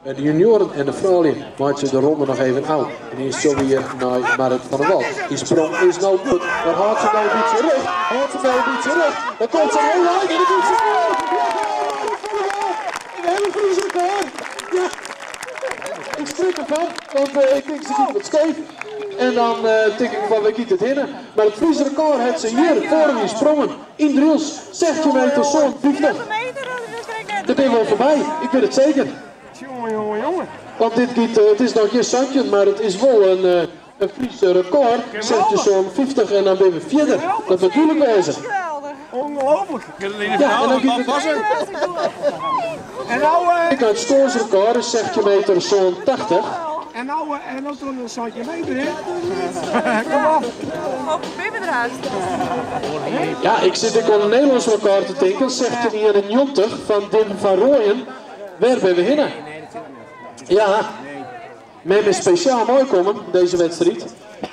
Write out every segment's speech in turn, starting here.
By de junioaren en de froulju meitsje de ronde noch even ôf. En earst sjogge we hjir nei Marit van der Wal. Dy sprong is no goed, mar hâldt se no in bytsje rjocht? Hâldt se no in bytsje rjocht? Dan komt se hiel ein en dan giet se foar! Ja, Marit van der Wal! We hawwe in Fries rekôr! Ja, ik skrik derfan, want ik tink se giet wat skeef. En dan tink ik fan wêr giet it hinne? Mar it Fries rekôr hat se hjir foarich jier sprongen yn Drylts, 16 meter 57. Dêr binne we al foarby, ik wit it seker. Jonge, jonge, jonge. Want dit giet, it is noch gjin 17, mar it is wol in Fries rekôr. 1657 en dan binne we fierder. Dat moat dúdlik wêze. Ongelooflijk. Ja, en dan giet it. En nou, Ek it skânsrekôr is 16 meter 87. En nou, en nou troch de 17 meter, hè? Kom op. Op Bibberhaast. Ja, ik sit ek oan in Nederlânsk rekôr te tinken, 1691 fan Dim van Rooyen. Wêr binne we hinne? Ja, mem is spesjaal meikommen dizze wedstriid,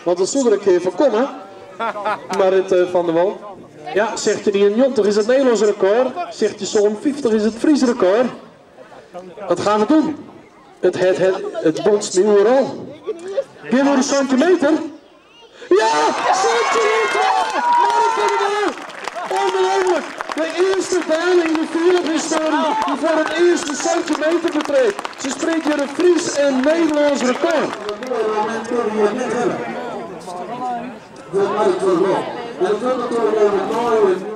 want it soe der in kear fan komme. Marit van der Wal. Ja, 1691 is it Nederlânsk rekôr, 1657 is it Fries rekôr. Wat gaan we doen? It het, het, it bonst my oeral. Gean we oer de 17 meter? Ja, 17 Marit van der Wal! Ongelooflijk! De earste dame yn de fierljephistoarje dy't foar it earst de 17 meter betreedt. Se springt hjir in Fries en Nederlânsk rekôr. De Marit van der Wal. En it wurdt natuerlik even.